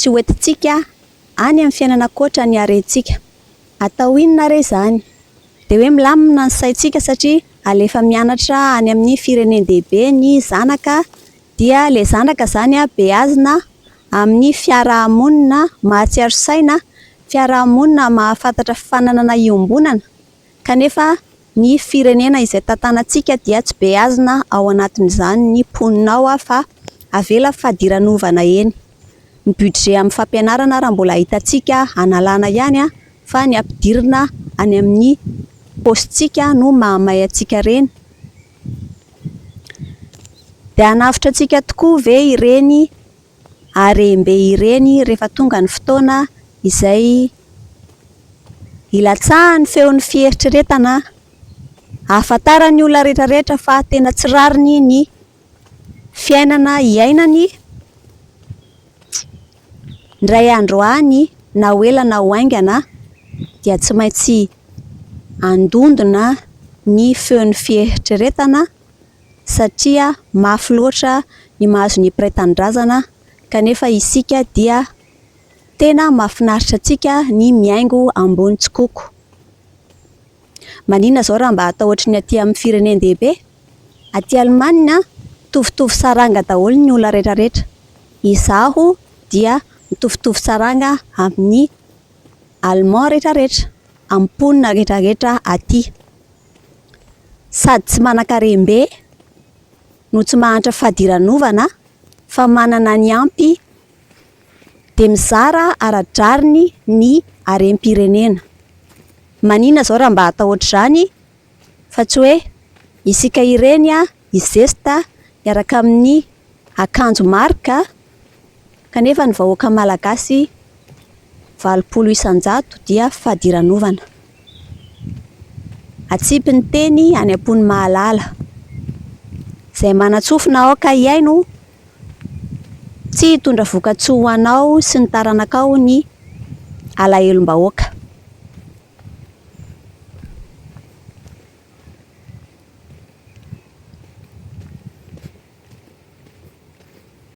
Tsy ho entintsika any amin'ny fiainana ankoatra ny harentsika. Atao inona re izany? Dia hoe milamina ny saintsika satria alefa mianatra any amin'ny firenen-dehibe ny zanaka dia ilay zanaka izany beazina amin'ny fiaraha-monina mahatsiaro saina, fiaraha-monina mahafantatra fananana iombonana kanefa ny firenena izay tantanantsika dia tsy beazina ao anatin'izany ny mponina ao fa avela fadiranovana eny. Ny budget amin'ny fampianarana ary mbola hitantsika analana ihany fa ny ampidirina any amin'ny paosintsika no mahamay antsika ireny. Dia hanavotra antsika tokoa ve ireny harem-be ireny rehefa tonga ny fotoana izay hilatsahan'ny feon'ny fieritreretana hahafantaran'ny olona rehetra rehetra fa tena tsy rariny ny fiainana iainany? Indray andro any na ho ela na ho haingana dia tsy maintsy handondona ny feon'ny fieritreretana satria mafy loatra ny mahazo ny mpiray tanindrazana kanefa isika dia tena mahafinaritra antsika ny mihaingo ambony tsikoko. Maninona izao raha mba atao ohatry ny aty amin'ny firenen-dehibe? Aty Allemagne, mitovitovy saranga daholo ny olona rehetra rehetra. Izaho dia mitovitovy saranga amin'ny Allemand rehetra rehetra, amin'ny mponina rehetra rehetra aty. Sady tsy manan-karem-be no tsy mahantra fadiranovana fa manana ny ampy dia mizara ara-drariny ny harem-pirenena. Maninona izao raha mba atao ohatr'izany fa tsy hoe isika ireny hizesta miaraka amin'ny akanjo marika kanefa ny vahoaka malagasy 80% dia fadiranovana. Atsipy ny teny any am-pon'ny mahalala. Izay manan-tsofina aoka hihaino. Tsy hitondra vokatsoa ho anao sy ny taranakao ny alahelom-bahoaka.